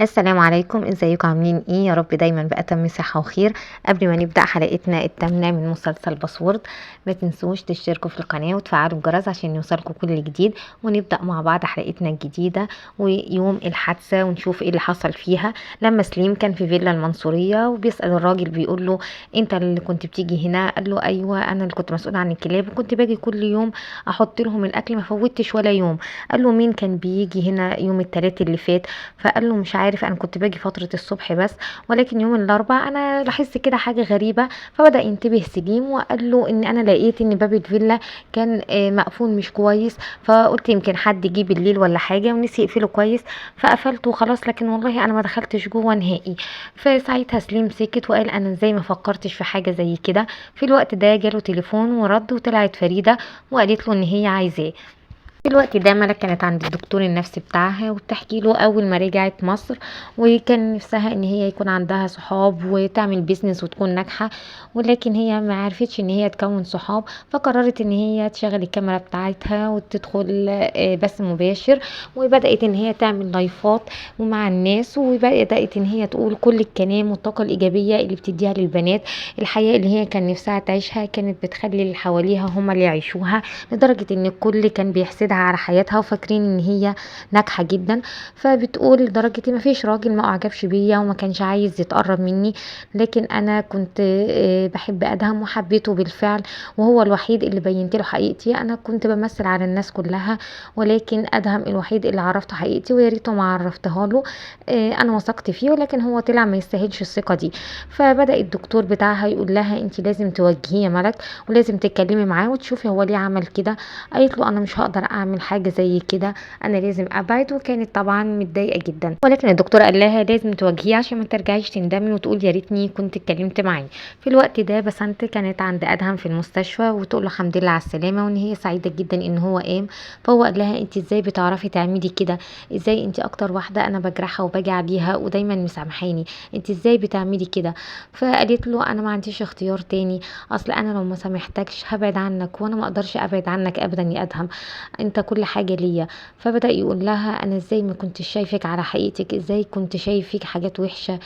السلام عليكم، ازيكم؟ عاملين ايه؟ يا رب دايما بأتم صحة وخير. قبل ما نبدأ حلقتنا الثامنة من مسلسل باسورد، ما تنسوش تشتركوا في القناة وتفعلوا الجرس عشان يوصلكم كل جديد، ونبدأ مع بعض حلقتنا الجديدة ويوم الحادثة ونشوف ايه اللي حصل فيها. لما سليم كان في فيلا المنصورية وبيسأل الراجل بيقول له انت اللي كنت بتيجي هنا؟ قال له ايوه انا اللي كنت مسؤول عن الكلاب وكنت باجي كل يوم احط لهم الاكل، ما فوتش ولا يوم. قال له مين كان بيجي هنا يوم الثلاث اللي فات؟ فقال له مش عارف، انا كنت باجي فترة الصبح بس، ولكن يوم الاربعاء انا لاحظت كده حاجة غريبة. فبدأ ينتبه سليم وقال له ان انا لقيت ان باب الفيلا كان مقفول مش كويس، فقلت يمكن حد جه بالليل ولا حاجة ونسي يقفله كويس فقفلته وخلاص، لكن والله انا ما دخلتش جوه نهائي. فساعتها سليم سكت وقال انا ازاي ما فكرتش في حاجة زي كده. في الوقت ده جاله تليفون ورد، وطلعت فريدة وقالت له ان هي عايزاه. في الوقت ده ملك كانت عند الدكتور النفسي بتاعها وبتحكي له اول ما رجعت مصر، وكان نفسها ان هي يكون عندها صحاب وتعمل business وتكون ناجحة، ولكن هي ما عرفتش ان هي تكون صحاب، فقررت ان هي تشغل الكاميرا بتاعتها وتدخل بث مباشر، وبدأت ان هي تعمل لايفات ومع الناس، وبدأت ان هي تقول كل الكلام والطاقة الإيجابية اللي بتديها للبنات. الحياة اللي هي كان نفسها تعيشها كانت بتخلي اللي حواليها هما اللي يعيشوها، لدرجة ان الكل كان بيحسدها على حياتها وفاكرين ان هي ناجحة جدا. فبتقول لدرجة ما فيش راجل ما اعجبش بيا وما كانش عايز يتقرب مني، لكن انا كنت بحب ادهم وحبيته بالفعل، وهو الوحيد اللي بينت له حقيقتي. انا كنت بمثل على الناس كلها، ولكن ادهم الوحيد اللي عرفته حقيقتي، ويا ريته ما عرفتها له. انا وثقت فيه، ولكن هو طلع ما يستاهلش الثقة دي. فبدأ الدكتور بتاعها يقول لها انت لازم تواجهيه يا ملك، ولازم تتكلمي معاه وتشوفي هو ليه عمل كده. قالت له انا مش هقدر اعمل حاجة زي كده، انا لازم ابعد. وكانت طبعا متضايقة جدا، ولكن الدكتور قال لها لازم تواجهيه عشان ما ترجعيش تندمي وتقول يا ريتني كنت اتكلمت معاه. في الوقت ده بسنت كانت عند ادهم في المستشفى وتقول له الحمد لله على السلامة، وان هي سعيدة جدا ان هو قام. فهو قال لها انت ازاي بتعرفي تعملي كده؟ ازاي انت اكتر واحدة انا بجرحها وباجي عليها ودايما مسامحاني، انت ازاي بتعملي كده؟ فقالت له انا ما عنديش اختيار تاني، اصل انا لو ما سامحتكش هبعد عنك، وانا ما اقدرش ابعد عنك ابدا يا ادهم، انت كل حاجة ليا. فبدأ يقول لها انا ازاي ما كنتش شايفك على حقيقتك، ازاي كنت شايف فيك حاجات وحشة.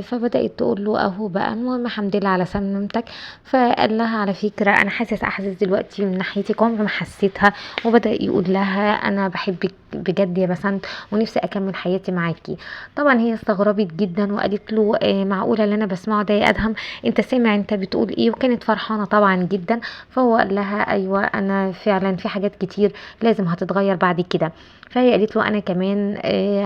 فبدأت تقول له اهو بقى، المهم الحمد لله على سلامتك. فقال لها على فكرة انا حاسس احاسيس دلوقتي من ناحيتك عمري ما حسيتها. وبدأ يقول لها انا بحبك بجد يا بسنت ونفسي اكمل حياتي معاكي. طبعا هي استغربت جدا وقالت له معقولة اللي انا بسمعه ده يا ادهم؟ انت سامع انت بتقول ايه؟ وكانت فرحانة طبعا جدا. فهو قال لها ايوه انا فعلا في حاجات كتير لازم هتتغير بعد كده. فهي قالت له انا كمان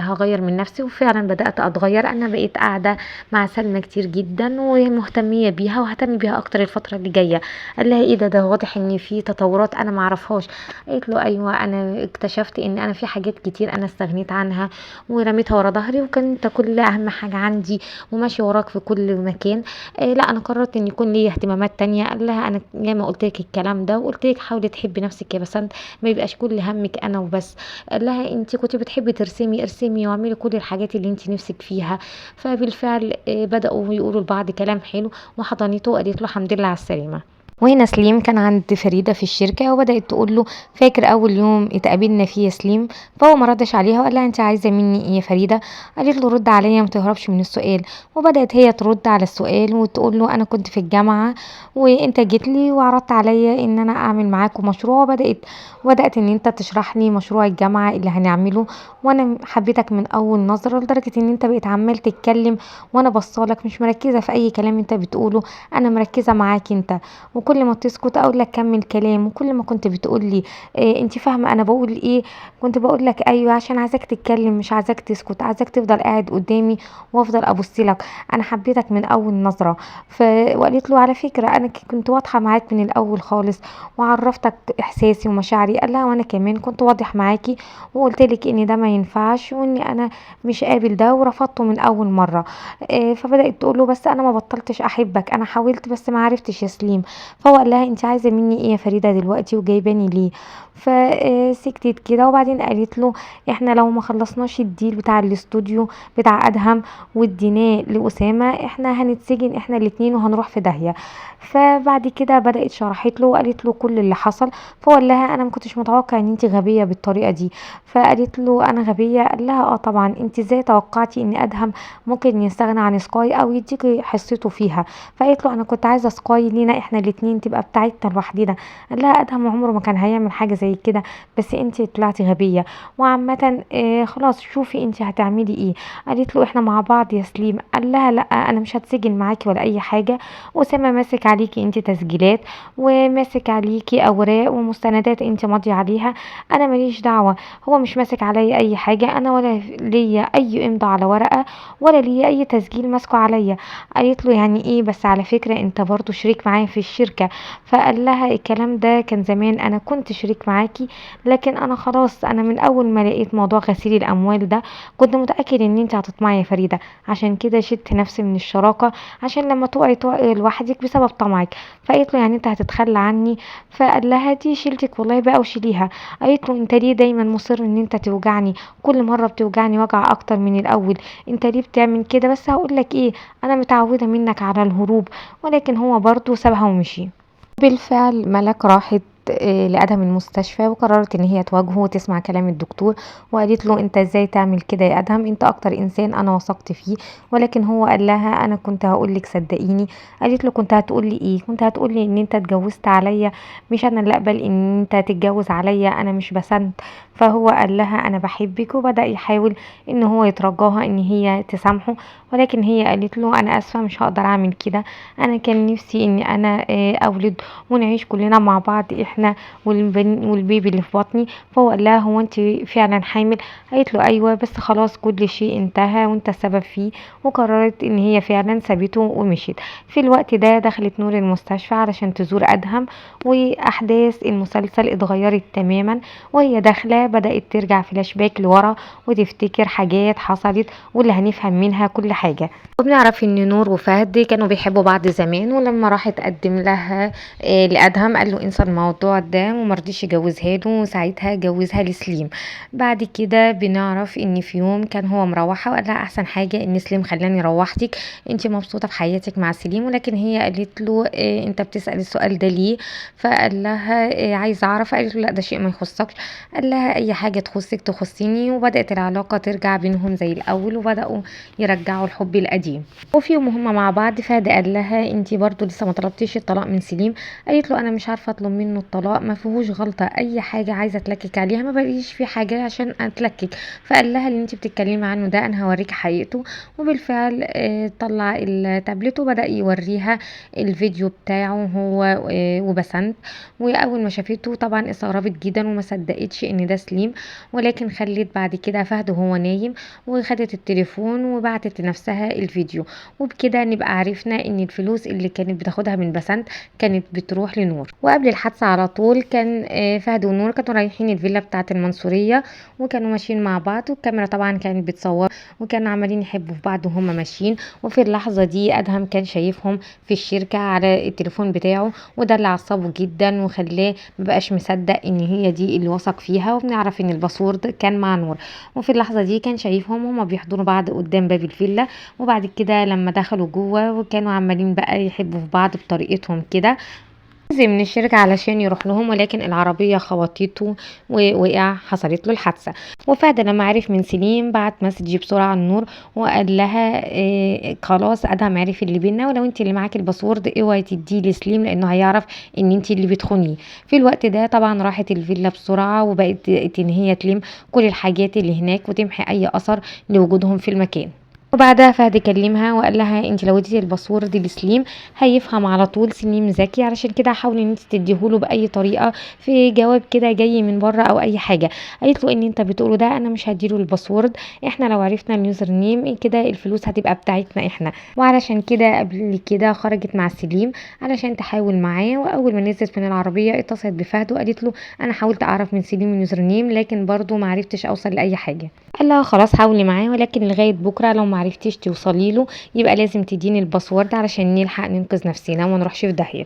هغير من نفسي، وفعلا بدأت اتغير. انا بقيت قاعدة مع سلمى كتير جدا ومهتمية بيها وهتم بيها اكتر الفترة اللي جاية. قال لها ايه ده؟ ده واضح ان في تطورات انا معرفهاش. قالت له ايوه انا اكتشفت ان انا في حاجات كتير انا استغنيت عنها ورميتها ورا ظهري، وكانت كل اهم حاجة عندي وماشي وراك في كل مكان. لا انا قررت ان يكون لي اهتمامات تانية. قال لها انا ياما قلت لك الكلام ده وقلت لك حاولي تحبي نفسك يا بسنت، ما يبقاش كل همك انا وبس. قال لها انت كنت بتحبي ترسمي، ارسمي واعملي كل الحاجات اللي انت نفسك فيها. فبالفعل بدأوا يقولوا لبعض كلام حلو، وحضنته وقالت له الحمد لله على السلامة. وهنا سليم كان عند فريدة في الشركة، وبدأت تقول له فاكر أول يوم اتقابلنا فيه يا سليم؟ فهو ما ردش عليها وقال لها انت عايزة مني ايه يا فريدة؟ قالت له رد عليا ما تهربش من السؤال. وبدأت هي ترد على السؤال وتقول له انا كنت في الجامعة وانت جيت لي وعرضت عليا ان انا اعمل معاكم مشروع، وبدأت ان انت تشرح لي مشروع الجامعة اللي هنعمله، وانا حبيتك من اول نظرة لدرجة ان انت بقيت عمال تتكلم وانا بصالك مش مركزة في اي كلام انت بتقوله، انا مركزة معاك انت، وكل ما تسكت اقول لك كمل كلام، وكل ما كنت بتقول لي إيه انت فاهمه انا بقول ايه كنت بقول لك ايوه عشان عايزاك تتكلم مش عايزاك تسكت، عايزاك تفضل قاعد قدامي وافضل ابص لك، انا حبيتك من اول نظره. وقالت له على فكرة انا كنت واضحة معاك من الاول خالص وعرفتك احساسي ومشاعري. قال لها وانا كمان كنت واضح معاكي وقلت لك ان ده ما ينفعش واني انا مش قابل ده ورفضته من اول مرة. فبدات تقول له بس انا ما بطلتش احبك، انا حاولت بس ما عرفتش يا سليم. فهو قال لها انت عايزه مني ايه يا فريدة دلوقتي وجايباني ليه؟ فسكتت كده، وبعدين قالت له احنا لو ما خلصناش ال deal بتاع الاستوديو بتاع ادهم واديناه لاسامة احنا هنتسجن احنا الاتنين وهنروح في داهية. فبعد كده بدات شرحت له وقالت له كل اللي حصل. فهو قال لها انا ما كنتش متوقع ان انت غبية بالطريقة دي. فقالت له انا غبية؟ قال لها اه طبعا، انت ازاي توقعتي ان ادهم ممكن يستغنى عن سكاي او يديكي حصته فيها؟ فقالت له انا كنت عايزه سكاي لينا احنا الاتنين تبقى بتاعتنا لوحدنا. قال لها ادهم عمره ما كان هيعمل حاجة زي كده، بس انت طلعتي غبية، وعامة خلاص شوفي انت هتعملي ايه. قالت له احنا مع بعض يا سليم. قال لها لا انا مش هتسجن معاكي ولا اي حاجة، اسامة ماسك عليكي انت تسجيلات وماسك عليكي اوراق ومستندات انت ماضيه عليها، انا ماليش دعوه، هو مش ماسك عليا اي حاجة، انا ولا ليا اي امضاء على ورقة ولا ليا اي تسجيل ماسكه عليا. قالت له يعني ايه؟ بس على فكرة انت برضو شريك معايا في الشركة. فقال لها الكلام ده كان زمان، انا كنت شريك معاكي، لكن انا خلاص انا من اول ما لقيت موضوع غسيل الاموال ده كنت متاكد ان انت هتطمعي يا فريدة، عشان كده شلت نفسي من الشراكة، عشان لما تقعي تقعي لوحدك بسبب طمعك. فقالت له يعني انت هتتخلى عني؟ فقال لها دي شيلتك والله بقى وشيليها. قالت له انت ليه دايما مصر ان انت توجعني؟ كل مرة بتوجعني وجع اكتر من الاول، انت ليه بتعمل كده؟ بس هقول لك ايه، انا متعوده منك على الهروب. ولكن هو برضو سابها ومشي. بالفعل ملك راحت لأدهم المستشفى وقررت ان هي تواجهه وتسمع كلام الدكتور، وقالت له انت ازاي تعمل كده يا ادهم؟ انت اكتر انسان انا وثقت فيه. ولكن هو قال لها انا كنت هقولك صدقيني. قالت له كنت هتقولي ايه؟ كنت هتقولي ان انت اتجوزت عليا؟ مش انا اللي اقبل ان انت تتجوز عليا، انا مش بسنت. فهو قال لها انا بحبك، وبدأ يحاول ان هو يترجاها ان هي تسامحه، ولكن هي قالت له انا اسفه مش هقدر اعمل كده، انا كان نفسي ان انا اولد ونعيش كلنا مع بعض احنا والبيبي اللي في بطني. فهو قال لها هو انت فعلا حامل؟ قالت له ايوه، بس خلاص كل شيء انتهى وانت السبب فيه. وقررت ان هي فعلا سابته ومشيت. في الوقت ده دخلت نور المستشفى علشان تزور ادهم، واحداث المسلسل اتغيرت تماما. وهي داخله بدات ترجع فلاش باك لورا وتفتكر حاجات حصلت واللي هنفهم منها كل حاجة. وبنعرف ان نور وفهد كانوا بيحبوا بعض زمان، ولما راح تقدم لها لادهم قال له انسى الموضوع ده ومرضيش يجوزها له، وساعتها جوزها لسليم. بعد كده بنعرف ان في يوم كان هو مروحة وقال لها احسن حاجة ان سليم خلاني روحتك، انت مبسوطة في حياتك مع سليم؟ ولكن هي قالت له انت بتسال السؤال ده ليه؟ فقال لها عايزه اعرف. قالت له لا ده شيء ما يخصكش. قال لها اي حاجة تخصك تخصني. وبدات العلاقة ترجع بينهم زي الاول، وبداوا يرجعوا الحب القديم. وفي يوم هما مع بعض فهد قال لها انتي برضو لسه ما طلبتيش الطلاق من سليم؟ قالت له انا مش عارفه اطلب منه الطلاق، ما فيهوش غلطه، اي حاجة عايزه اتلكك عليها ما بقيش في حاجة عشان اتلكك. فقال لها اللي انتي بتتكلمي عنه ده انا هوريك حقيقته. وبالفعل طلع التابلت وبدا يوريها الفيديو بتاعه هو وبسنت. واول ما شافته طبعا استغربت جدا وما صدقتش ان ده سليم، ولكن خلت بعد كده فهد وهو نايم وخدت التليفون وبعتت لنفسها الفيديو. وبكده نبقى عرفنا ان الفلوس اللي كانت بتاخدها من بسنت كانت بتروح لنور. وقبل الحادثة على طول كان فهد ونور كانوا رايحين الفيلا بتاعه المنصوريه، وكانوا ماشيين مع بعض، والكاميرا طبعا كانت بتصور، وكانوا عمالين يحبوا في بعض وهم ماشيين. وفي اللحظة دي ادهم كان شايفهم في الشركة على التليفون بتاعه، وده اللي عصبه جدا وخلاه مبقاش مصدق ان هي دي اللي وثق فيها. وبنعرف ان ال password كان مع نور. وفي اللحظة دي كان شايفهم هما بيحضنوا بعض قدام باب الفيلا. وبعد كده لما دخلوا جوه وكانوا عمالين بقى يحبوا في بعض بطريقتهم كده. نزل من الشركة علشان يروح لهم، ولكن العربية خبطته ووقع، حصلت له الحادثة. وفهد لما عرف من سليم بعت message بسرعة لنور وقال لها خلاص ادهم عرف اللي بينا، ولو انت اللي معاكي ال password اوعي تديه لسليم لانه هيعرف ان انت اللي بتخونيه. في الوقت ده طبعا راحت الفيلا بسرعة وبقت ان هي تلم كل الحاجات اللي هناك وتمحي اي اثر لوجودهم في المكان. وبعدها فهد كلمها وقال لها انت لو اديتي ال password لسليم هيفهم على طول، سليم ذكي، علشان كده حاولي ان انت تديهوله باي طريقه في جواب كده جاي من بره او اي حاجة. قالت له ان انت بتقوله ده انا مش هديله ال password، احنا لو عرفنا ال username كده الفلوس هتبقى بتاعتنا احنا. وعلشان كده قبل كده خرجت مع سليم علشان تحاول معاه. واول ما نزلت من العربية اتصلت بفهد وقالت له انا حاولت اعرف من سليم ال username لكن برضو ما عرفتش اوصل لاي حاجة. قال لها خلاص حاولي معاه، ولكن لغاية بكره لو ما عرفتيش توصلي له يبقى لازم تديني ال password علشان نلحق ننقذ نفسنا وما نروحش في داهية.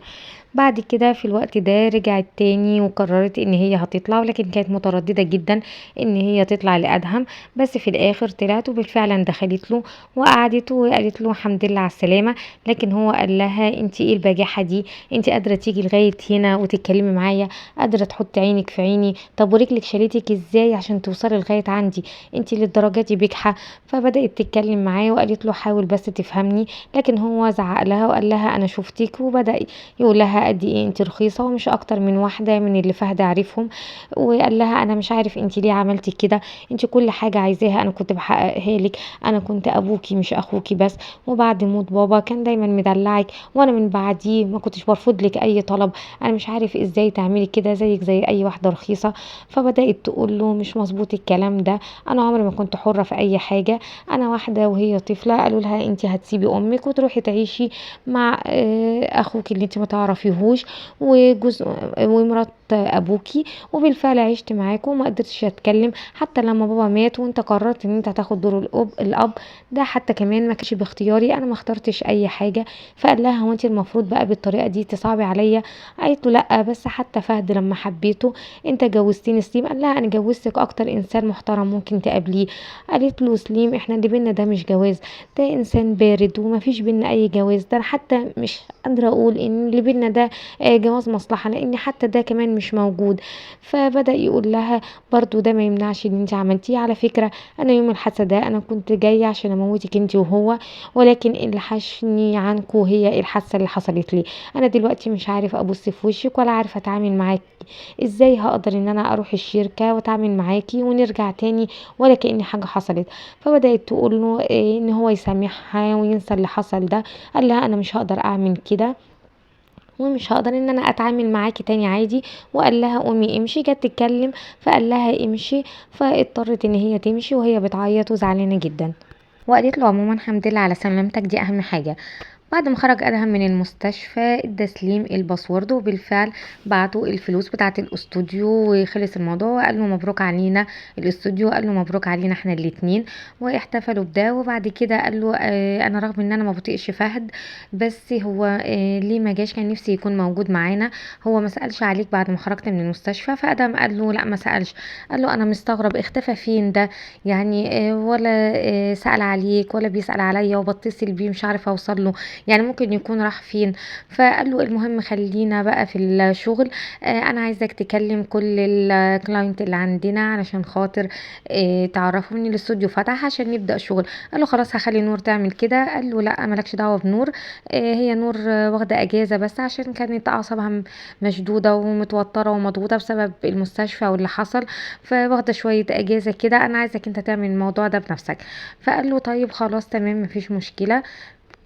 بعد كده في الوقت ده رجعت تاني وقررت ان هي هتطلع، ولكن كانت مترددة جدا ان هي تطلع لأدهم، بس في الاخر طلعت وبالفعل دخلت له وقعدت وقالت له الحمد لله على السلامة. لكن هو قال لها انت ايه البجاحة دي؟ انت قادرة تيجي لغاية هنا وتتكلمي معايا؟ قادرة تحطي عينك في عيني؟ طب ورجلك شالتك ازاي عشان توصلي لغاية عندي؟ انت للدرجة دي بجحة؟ فبدأت تتكلم معاه وقالت له حاول بس تفهمني، لكن هو زعق لها وقال لها انا شفتك، وبدأ يقول لها قد ايه انت رخيصة ومش اكتر من واحدة من اللي فهد عارفهم، وقال لها انا مش عارف انت ليه عملتي كده، انت كل حاجة عايزاها انا كنت بحققها لك، انا كنت ابوكي مش اخوكي بس، وبعد موت بابا كان دايما مدلعك، وانا من بعديه ما كنتش برفض لك اي طلب، انا مش عارف ازاي تعملي كده زيك زي اي واحدة رخيصة. فبدات تقول له مش مظبوط الكلام ده، انا عمري ما كنت حره في اي حاجة، انا واحدة وهي طفله. قالوا لها انت هتسيبي امك وتروحي تعيشي مع اخوك اللي انت ما تعرفيهوش وجوز ومرات ابوكي، وبالفعل عشت معاكم وما قدرتش اتكلم حتى لما بابا مات وانت قررت ان انت هتاخد دور الاب ده، حتى كمان ما كانش باختياري، انا ما اخترتش اي حاجة. فقال لها هو انت المفروض بقى بالطريقة دي تصعبي عليا؟ قالت له لا، بس حتى فهد لما حبيته انت جوزتني سليم. قال لها انا جوزتك اكتر انسان محترم ممكن تقابليه. قالت له سليم احنا اللي بينا ده مش جواز، ده انسان بارد وما فيش بينا اي جواز، ده حتى مش قادرة اقول ان اللي بينا ده جواز مصلحة، لان حتى ده كمان مش موجود. فبدا يقول لها برضو ده ما يمنعش ان انت عملتيه، على فكرة انا يوم الحادثة ده انا كنت جاية عشان اموتك انت وهو، ولكن اللي حشني عنكو هي الحادثة اللي حصلت لي، انا دلوقتي مش عارف ابص في وشك ولا عارفه اتعامل معاكي، ازاي هقدر ان انا اروح الشركة واتعامل معاكي ونرجع تاني ولا كأن حاجة حصلت. فبدات تقول له ان هو يسامحها وينسى اللي حصل ده. قال لها انا مش هقدر اعمل كده ومش هقدر ان انا اتعامل معاكي تاني عادي، وقال لها قومي امشي. جت تتكلم فقال لها امشي، فاضطرت ان هي تمشي وهي بتعيط وزعلانه جدا، وقالت له عموما الحمد لله على سلامتك دي اهم حاجة. بعد ما خرج ادهم من المستشفى ادى سليم ال password، وبالفعل بعتوا الفلوس بتاعه الاستوديو وخلص الموضوع، وقال له مبروك علينا الاستوديو، وقال له مبروك علينا احنا الاتنين، واحتفلوا بده. وبعد كده قال له انا رغم ان انا ما بطيقش فهد، بس هو ليه ما جاش؟ كان نفسي يكون موجود معانا، هو ما سالش عليك بعد ما خرجت من المستشفى؟ فادهم قال له لا ما سالش. قال له انا مستغرب اختفى فين ده يعني، ولا سال عليك ولا بيسال عليا، وبتصل بيه مش عارفه اوصل له، يعني ممكن يكون راح فين؟ فقال له المهم خلينا بقى في الشغل، انا عايزك تكلم كل ال client اللي عندنا علشان خاطر تعرفوا ان الاستوديو فتح عشان نبدا شغل. قال له خلاص هخلي نور تعمل كده. قال له لا مالكش دعوه بنور، هي نور واخده اجازه بس عشان كانت اعصابها مشدودة ومتوتره ومضغوطه بسبب المستشفى واللي حصل، فواخده شوية اجازه كده، انا عايزك انت تعمل الموضوع ده بنفسك. فقال له طيب خلاص تمام مفيش مشكلة.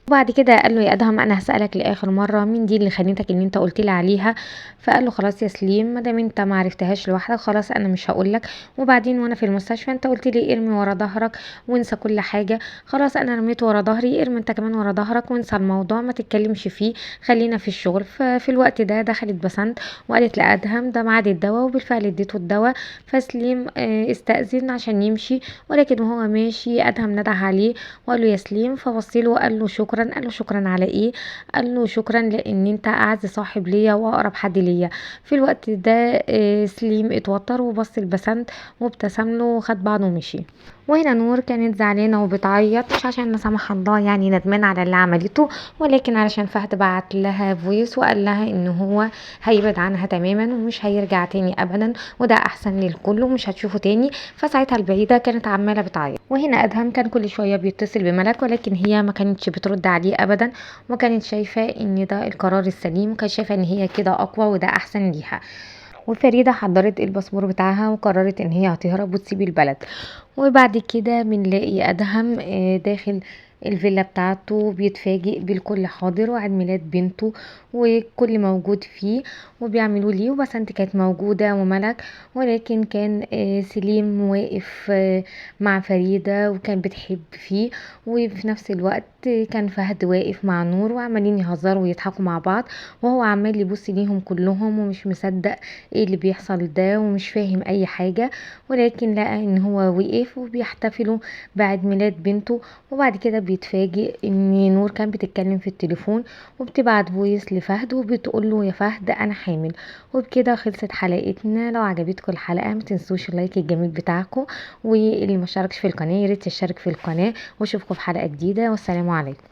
وبعد كده قال له يا ادهم انا هسالك لاخر مرة، مين دي اللي خانتك اللي انت قلت لي عليها؟ فقال له خلاص يا سليم ما دام انت ما عرفتهاش لوحدك خلاص انا مش هقول لك، وبعدين وانا في المستشفى انت قلت لي ارمي ورا ظهرك وانسى كل حاجة، خلاص انا رميت ورا ظهري، ارمي انت كمان ورا ظهرك وانسى الموضوع ما تتكلمش فيه، خلينا في الشغل. ففي الوقت ده دخلت بسنت وقالت لادهم ده ميعاد الدواء، وبالفعل اديته الدواء. فسليم استأذن عشان يمشي، ولكن وهو ماشي ادهم نده عليه وقال له يا سليم، فبص له وقال له شكرا. قال له شكرا على ايه؟ قال له شكرا لان انت اعز صاحب ليا واقرب حد ليا. في الوقت ده سليم اتوتر وبص لبسنت وابتسم له وخد بعضه ومشي. وهنا نور كانت زعلانة وبتعيط، مش عشان لا سمح الله يعني ندمان على اللي عملته، ولكن علشان فهد بعت لها voice وقال لها ان هو هيبعد عنها تماما ومش هيرجع تاني ابدا، وده احسن للكل ومش هتشوفه تاني. فساعتها البعيدة كانت عماله بتعيط. وهنا ادهم كان كل شوية بيتصل بملك، ولكن هي ما كانتش بترد عليه ابدا، وكانت شايفه ان ده القرار السليم، وكانت شايفه ان هي كده اقوى وده احسن ليها. وفريدة حضرت الباسبور بتاعها وقررت ان هي هتهرب وتسيب البلد. وبعد كده بنلاقي ادهم داخل الفيلا بتاعته، بيتفاجئ بالكل حاضر وعيد ميلاد بنته وكل موجود فيه وبيعملوا ليه، وبسنت كانت موجودة وملك، ولكن كان سليم واقف مع فريدة وكان بتحب فيه، وفي نفس الوقت كان فهد واقف مع نور وعمالين يهزروا ويضحكوا مع بعض، وهو عمال يبص ليهم كلهم ومش مصدق ايه اللي بيحصل ده ومش فاهم اي حاجة، ولكن لقى ان هو وقف سيف وبيحتفلوا بعيد ميلاد بنته. وبعد كده بيتفاجئ ان نور كان بتتكلم في التليفون وبتبعت voice لفهد وبتقول له يا فهد انا حامل. وبكده خلصت حلقتنا. لو عجبتكم الحلقة ما تنسوش ال like الجميل بتاعكم، واللي ما شاركش في القناة يا ريت يشترك في القناة، واشوفكم في حلقة جديدة، والسلام عليكم.